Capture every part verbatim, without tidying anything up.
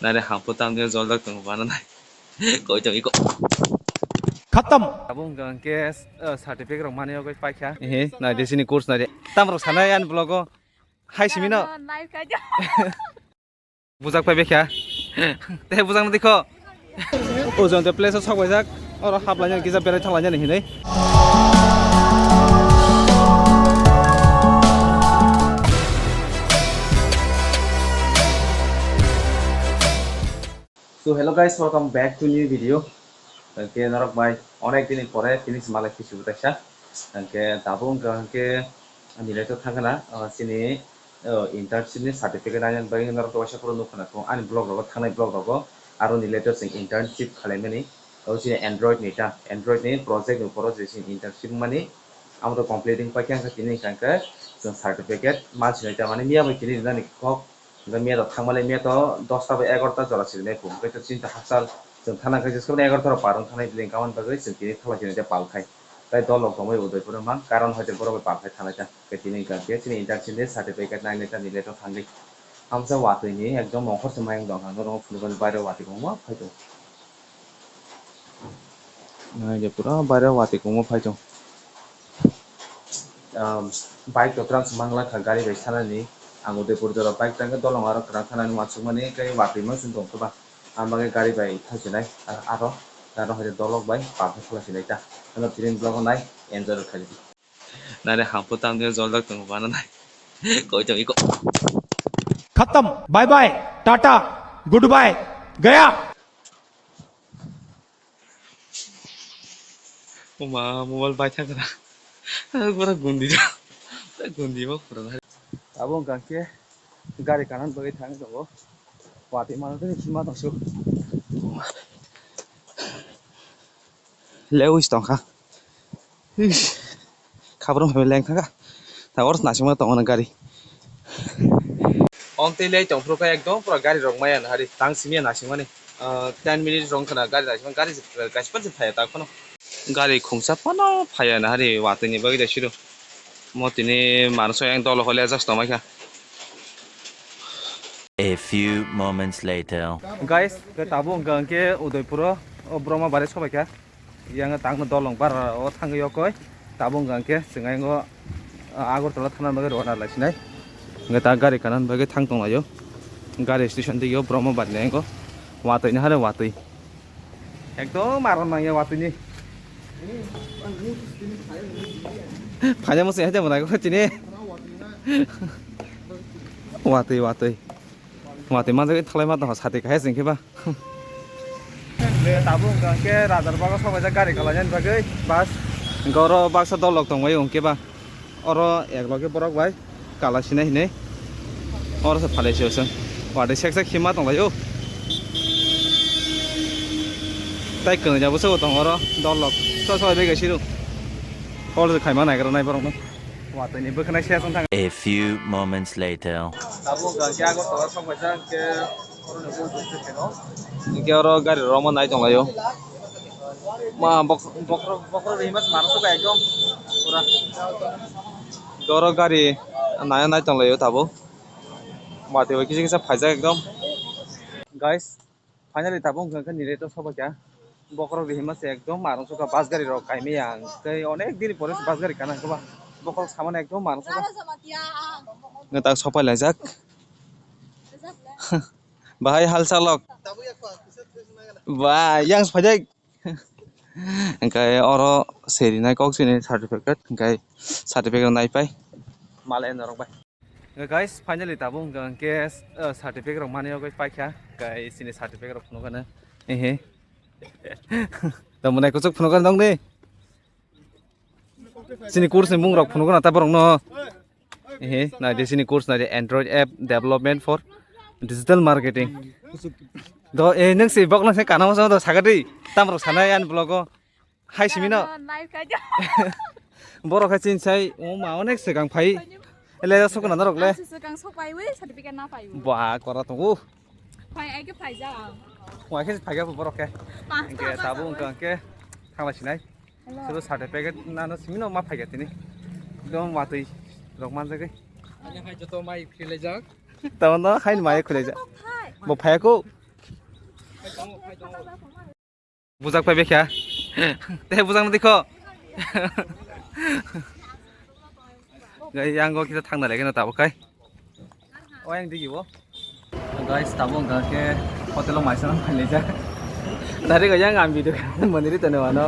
Nare hampu tamni jol jak tongo bana nai. Koi tong iko. Khatam. Abo wngkha hwnkhe, eh, certificate rok mani yogwi paikha. Ehe, nai de sini course nai de. Tam rok sanai ani vlog o. Hai simi no. Bujak pai bekha. Te bujak no dikho. O jong te place o sok bai jak. Oro hap lai jak, kisa berai thang lai jak hinwi. So hello guys, welcome back to new video. Hwnkhe norok bai onek din ni pore tini se malai phisu bwtaisa. Hwnkhe tabuk wngkha hwnkhe ani leto thangkhana, ah, chini, oh, internship ni certificate nai bagwi norok to waisa phuru nukha na kung ani vlog rogo, thangnai vlog rogo aro ni leto chwng internship khalaimani. O chini Android ni ta, Android ni project ni upor o je chini internship mani amo to completing paikha, hwnkhe tini hwnkha hwnkhe chwng certificate mansinai ta, mane miya bai tini rinani kok. Hwnkhe miya to thangmani, miya to dosta bai egarota jora sirinai phung. Hwnkhe to chini ta hakchal chwng thana khe jeskhe egarota rok par wng thanai bini, aboni bagwi chwng tini thala chini ta pal khai. Tai dol rok tongwi Udaipur mang, karon hoite borok bai pal khai thanai ta. Hwnkhe tini hwnkha khe chini internship ni certificate nai nai ta ni leto thangwi. Amsa watwi ni ekdom mongkhor se mayung tong kha, norok phunukani bairo watwi kwbangma phai tongo. Nai de pura baire watwi kwbangma phai tong. Um, bike to kwrang se mangla kha gari bai sanani. Ang Udaipur jora bike tangkhe dolong aro kwrang sanani uansukmani tei watwi ma chwng tong khe ba. Ang bagwi gari bai thai sinai, a-, aro, aro hai dolok bai pal khe phala sinai ta. Ano tini vlog o nai enjoy rw khaidi. Nare hampu tamni jol jak tongo bana nai. Koi tong iko. Khatam. Bye bye. Tata. Goodbye. Gaya. Oma mobile bai thang kara. Pura gundi ja. Pura gundi ma pura na. Abo hwnkha khe gari kanan bagwi thang tongo. Watwi mano tei hima tong su. Lewis tongkha. Ish. Khabrum hai leng thangkha. Ta oro naisingma tongo na gari. Om tei lei tongphuru khe ekdom pura gari rok maya na hari tang simi ya naisingmani. Ah, ten minute rong khna gari naisingma gari kaisa phano phaya ta phano. Gari khungsa phano phaya na hari watwi ni bagwi da siro. Mo tini manso yang dolo hole ajak tongmai kha. A few moments later. Guys, ke tabuk hwnkha hwnkhe Udaipuro o Brahma Bari sobai kha. Yang tangno dolong bar o thangwi okoi. Tabuk hwnkha hwnkhe chwng ayang o, ah, Agartala thana bagwi rwna lai sinai. Hwnkhe ta gari kanan bagwi thang tong laio. Gari station dige o Brahma Bari ni ayang o. Watwi ni hare watwi. Ekdom aron nangya watwi ni. Phaina musi hai jabo nai ko chini. Watwi, watwi. Watwi manjak thalai ma tong sati kahai sing khe ba. Tabuk hwnkha hwnkhe Rajarbago sobaijak gari kalainani bagwi bus. Hwnkhe oro baksa dolok tongbai hwnkhe ba. Oro ek loge borok bai kala sinai hinui oro se phalai se chwng watwi sek sek hima tong lai o. Tai kwnwi jabo se bo tong oro dolok so so bai siro oro se khaima naigra nai borok no watwi ni bwkhwnai se chwng thang. A few moments later. Tabuk hwnkha hwnkhe Agartala sok paijak hwnkhe Hwnkhe oro gari rok ma nai tong lai o. Ma bok-, bokhorok, bokhorok rihima se manusuk ekdom pura. Oro gari nai nai tong lai o tabuk. Watwi bai kisa kisa phaijak ekdom. Guys, finally tabuk hwnkha hwnkhe ni rate o sobai kha. Bokhorok rihima se ekdom manusuk bus gari rok kaimai ya. Tei onek din ni pore se bus gari kana hwnkhe ba. Bokhorok samani ekdom manusuk. Nw tak sopai laijak. Bahai hal chalok. Ba, yang se phaijak. Hwnkhe oro seri nai kok sini certificate, hwnkhe certificate nai pai. Mal e norok bai. Hwnkhe guys, finally tabuk hwnkha hwnkhe, eh, certificate rok mani yogwi paikha. Hwnkhe sini certificate rok phunukha na. Ehe. Tamo nai kuchuk phunukha nong ni. Chini course ni mung rok phunukgo na ta borok no. Ehe, nai de chini course nai de Android app development for digital marketing. Do, eh, nung si bok nang se kana mo do sagadi tam rok sanai ani vlog o. Hai simi no. Borok hai chin sai o ma onek se gang phai. Ele sok na norok le. Ang se swkang sok pai wi certificate na pai wi. Ba kora tongo. Phai ai ke phai ja ang. Wa ke phai ga borok ke. Hwnkhe tabuk hwnkha hwnkhe thangla sinai. Hello. Suru certificate nano simi no ma phaiga tini. Ekdom watwi rok manjagwi. Ani hai joto mai khwlaijak. Tamo no hai mai khwlaijak. Bo phaiya ko. Bujak pai bekha. Te bujak na dikho. Gai yang go kita thang na lagi na tabuk kai. O yang digi bo. Guys, tabuk hwnkha khe hotel o maisa nang phai laijak. Dari go yang ang video maniri tone wano.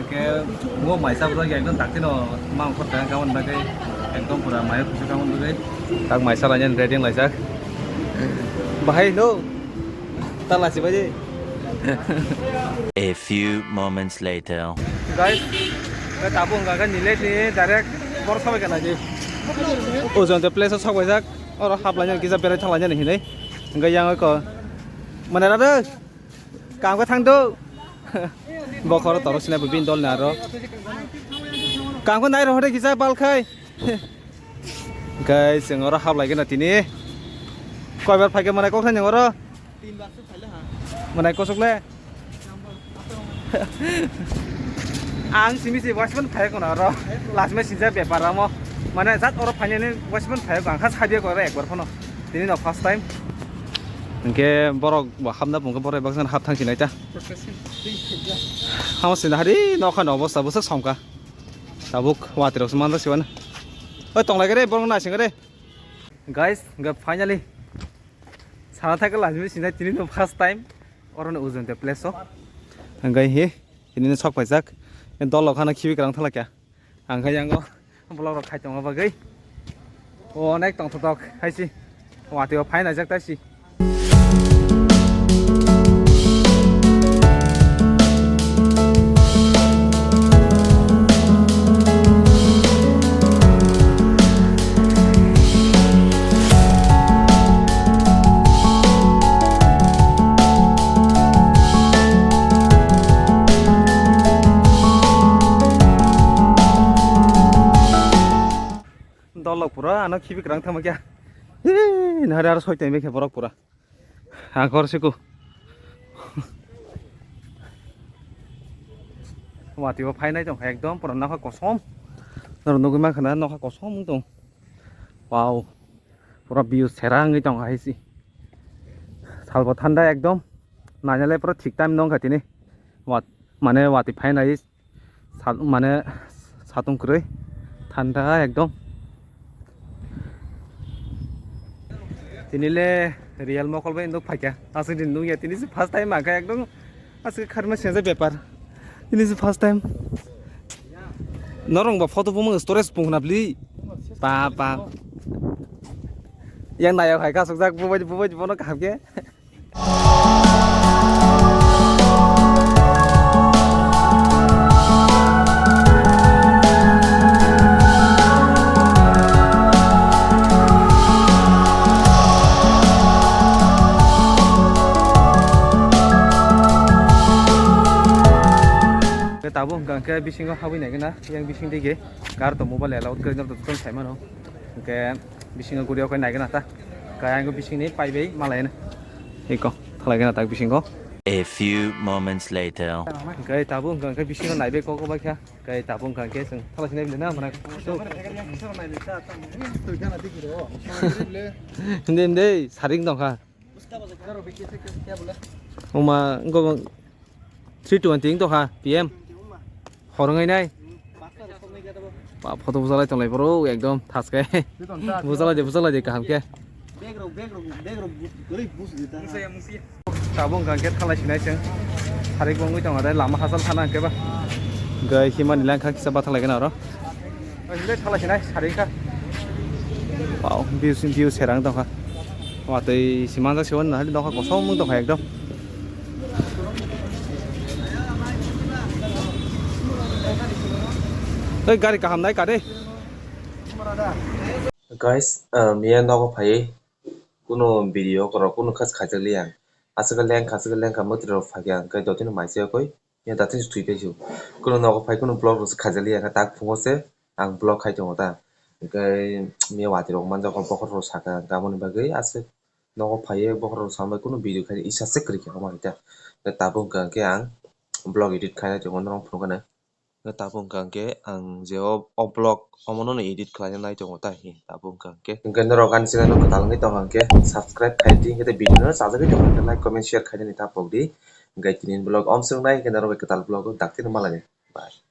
Ke mo maisa bro ekdom dakti no mang khot kang kawan bagai ekdom pura mayo kusu kawan bagai. Tak maisa lainyan ready laijak. Bahai no. Tala si baje. A few moments later. Guys, ke tabuk hwnkha khe nilai ni direct bor sabai kana je. Ojon te place o sok baijak. Oro hap lainyan kisa berai thang lainyan hinai. Hwnkha yang ko. Mana rada. Kam khe thang do. Bokhoro toro sinai bini dol ni aro. Kam khe nai rw hore kisa bal khai. Guys, chwng oro hap lai gana tini. Koibar phai khe manai kok thani oro. Manai kosok le. Ang simi si wasman phai kono oro. Last me sinja bepar amo. Mane jat oro phainani wasman phai ko ang kha sadia ko oro ekbar phano. Tini no first time. Hwnkhe borok bo hapna bungkhe borok baksan hap thang sinai ta. Hamo sinahari nokha no obostha bwswk somkha. Tabuk watwi rok se manjak siwan. Oi tong lai khe re borok naising khe re. Guys, hwnkhe finally sana thangkhe lajimi sinai tini no first time. Oro no Ujunte place o. Hwnkhe hi tini no sok paijak. Dol rok hano khibi kwrang thalakya. Ang khe yango vlog rok khai tongma bagwi. O onek tongthotok hai si. Watwi o phai naijak tai si. Dolok pura ano khibi kwrang thangma kya. Hee, nahari aro soi tongwi khe borok pura. Ang hor siku. Watwi o phainai tong ekdom pura nokha kosom. Norok nugwi mankha na nokha kosom wng tong. Wow. Pura view sera wngwi tong hai si. Salbo thanda ekdom. Nainale pura thik time nongkha tini. Wat, mane watwi phainai. Sal-, mane satung kwrwi thanda ekdom. Tini le real mokol bai nuk phaikha. Aswk din nukya tini se first time ang kha ekdom aswk kharma senjak bepar. Tini se first time. Norong ba photo bumung storage pung khna bli. Pa pa. Yang nayok hai kasuk jak bubai bubai bono kaham khe. Tabuk hwnkha khe bisingo habwi naikhe na, yang bising digi gar to mobile allowed kwrwi, norok to jotono sai mano. Hwnkhe bisingo guri o khe naikhe na ta. Kaya ang bisingni pai bai malai na. Iko thalai gana tak bisingo. A few moments later. Hwnkhe tabuk hwnkha khe bisingo naibe kok bai kha. Hwnkhe tabuk hwnkha khe chwng thalai sinai bini na mana. Hindi hindi saring tong kha. Uma go three twenty wng tongkha P M. Hor wngnai nai. Ba, photo bujalai tonglai boro ekdom thas khe. Bujalai de, bujalai de kaham khe. Tabuk hwnkha khe thalai sinai chwng. Sarik bo wngwi tongo de lama hachal thana hwnkhe ba. Gai himani lang kha kisa ba thalai gana oro. Oi, hwnde thalai sinai sarik kha. Wow, view, view serang tongkha. Watwi si manjak se wan nahali nokha kosom wng tongkha ekdom. Oi gari kaham nai kade. Guys, uh, miya nogo phaiwi kuno video korok kuno khas khaijakliya. Aswk lengkha aswk lengkha mwtwi rok phakya hwnkhe dotino maisiyokoi. Ya datin se thwi taisu. Kuno nogo phai kuno vlog rok se khaijaliya khe tak phungo se ang vlog khai tongo ta. Hwnkhe miya watwi rok manjak kha bokhorok rok sakha hwnkhe aboni bagwi aswk nogo phaiwi bokhorok rok sambai kuno video khai isa se kwrwi kha omo hai ta. Hwnkhe tabuk hwnkha hwnkhe ang vlog edit khainai tongo norok phunukgana. Tabuk hwnkha hwnkhe ang je o, o vlog omono no edit khlaina nai tongo ta hi tabuk hwnkha hwnkhe. Hwnkhe norok ani channel no kwtal wngwi tong hwnkhe subscribe khai di, hwnkhe video no chajagwi tong hwnkhe like, comment, share khainani ta pok di. Hwnkhe tini vlog omswk nai, hwnkhe norok bai kwtal vlog o daktino malai. Bye.